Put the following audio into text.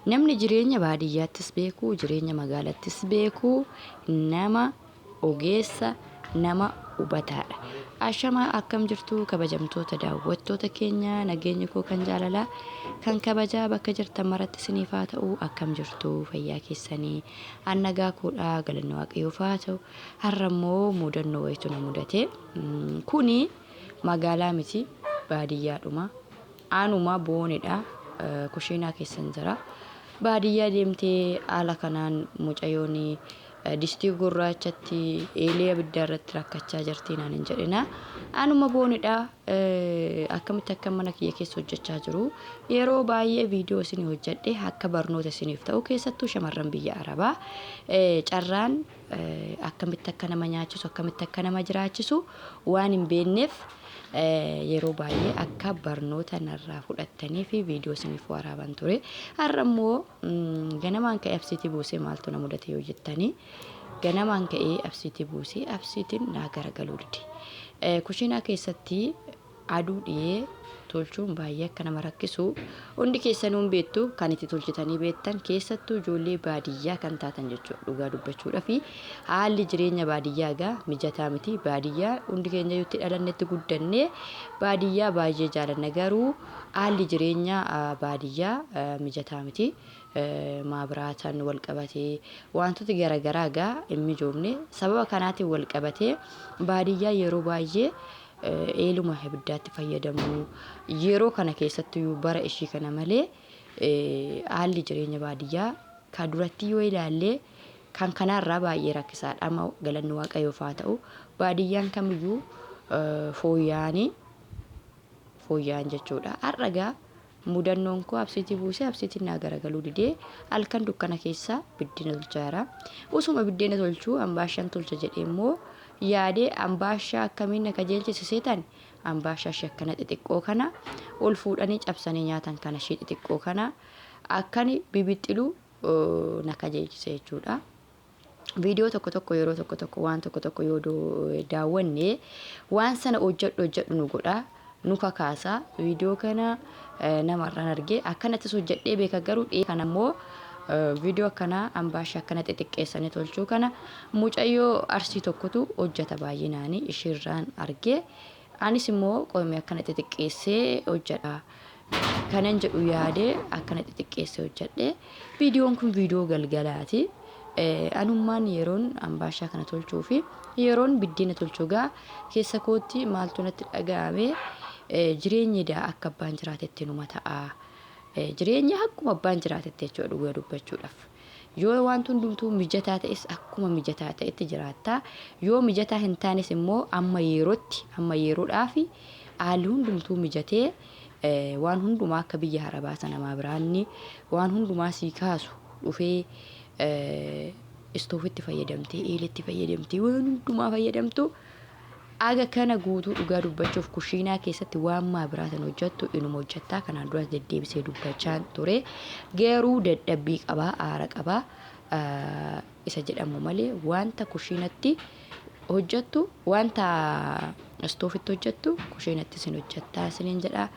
Namni jireenya baadiyyaattis beeku, jireenya magaalattis beeku, nama ogeessa, nama hubataadha. Ashamaa, akkam jirtu kabajamtoota daawwattoota keenya? Nageenyi koo kan jaalalaa kan kabajaa bakka jirtan maratti isiniif haa ta'u. Akkam jirtu, fayyaa keessanii? An nagaa koodhaa, galanni Waaqayyoof haa ta'u. Har'a immoo mudannoo wayitu na mudate. Kuni magaalaa miti, baadiyyaadhuma. Aanuma Boonedha. Kushiinaa keessan jira. Baadiyyaa deemtee haala kanaan mucayyoon distii gurraachatti eelee abiddaa irratti rakkachaa jirti naan hin jedhina. Anuma Boonedha. Akkamitti akka mana kiyya keessa hojjechaa jiru. Yeroo baay'ee viidiyoo isinii hojjedhe akka barnoota isiniif ta'u, keessattuu shamarran biyya Arabaa carraan akkamitti akka nama nyaachisu, akkamitti akka nama jiraachisu waan hin beekneef, yeroo baay'ee akka barnoota narraa fudhattanii fi viidiyoo isiniif waraaban ture. Har'a immoo ganamaan ka'ee absiitii buusee maaltu na mudate yoo jettanii, ganamaan ka'ee absiitii buusee absiitiin naa garagaluu dide. Kushiinaa keessatti aduu dhiyee tolchuun baay'ee akka nama rakkisu hundi keessanuu hin beektu, kan itti tolchitanii beektan, keessattuu ijoollee baadiyyaa kan taatan jechuudha. Dhugaa dubbachuudha fi haalli jireenya baadiyyaa egaa mijataa miti. Baadiyyaa hundi keenya itti dhalannetti guddannee baadiyyaa baay'ee jaalanna, garuu haalli jireenya baadiyyaa mijataa miti. Maabiraataan wal qabatee wantoota garaagaraa egaa hin mijoofne. Sababa kanaatiin wal qabatee baadiyyaa yeroo baay'ee eeluma ibiddaatti fayyadamu. Yeroo kana keessattuu bara ishii kana malee haalli jireenya baadiyyaa kan duratti yoo ilaalle kan kanarraa baay'ee rakkisaadha. Amma galanni Waaqayyoof haa ta'u, baadiyyaan kamiyyuu fooyya'anii fooyya'an jechuudha. Har'a gaa mudannoon koo absiitii buusee absiitiin naa garagaluu didee halkan dukkana keessa biddeena tolchaa jira. Usuma biddeena tolchuu ambaashaan tolcha jedhee immoo yaadee, ambaashaa akkamiin na kajeelchise seetan? Ambaashaa ishee akkana xixiqqoo kana ol fuudhanii cabsanii nyaatan kana, ishee xixiqqoo kana akkani bibixxilu na kajeelchise jechuudha. Viidiyoo tokko tokko, yeroo tokko tokko waan tokko tokko yoo daawwanne waan sana hojjedhu hojjedhu nu godha, nu kakaasa. Viidiyoo kana namarraan argee akkanattis hojjedhee beeka, garuu dhiyee kana immoo viidiyoo akkanaa ambaashaa akkana xixiqqeessanii tolchuu kana mucayyoo Arsii tokkotu hojjeta baay'inaanii, ishiirraan argee anis immoo qoomee akkana xixiqqeessee hojjedha kanan jedhu yaadee akkana xixiqqeessee hojjedhe. Viidiyoon kun viidiyoo galgalaati. Anummaan yeroon ambaashaa kana tolchuu fi yeroon biddeena tolchuu gaa keessa kootti maaltu natti dhaga'ame? Jireenyi daa akka abbaan jiraatetti numa ta'a. Jireenya akkuma abbaan jiraatetti jechuudha dhugaa dubbachuudhaaf. Yoo wanti hundumtuu mijataa ta'es akkuma mijataa ta'etti jiraatta. Yoo mijataa hin taanes immoo amma yerootti, amma yeroodhaaf haalli hundumtuu mijatee waan hundumaa akka biyya Arabaa sana maabiraanni waan hundumaa sii kaasu dhufee istoofitti fayyadamtee, eeletti fayyadamtee, waan hundumaa fayyadamtu aga kana guutuu, dhugaa dubbachuuf kushiinaa keessatti waan maabiraatiin hojjettu inuma hojjettaa. Kanaan duras deddeebisee dubbachaa ture, garuu dadhabbii qabaa, aara qabaa isa jedhamu malee wanta kushiinatti hojjettu, wanta istoofitti hojjettu kushiinatti isin hojjettaa isiniin jedha.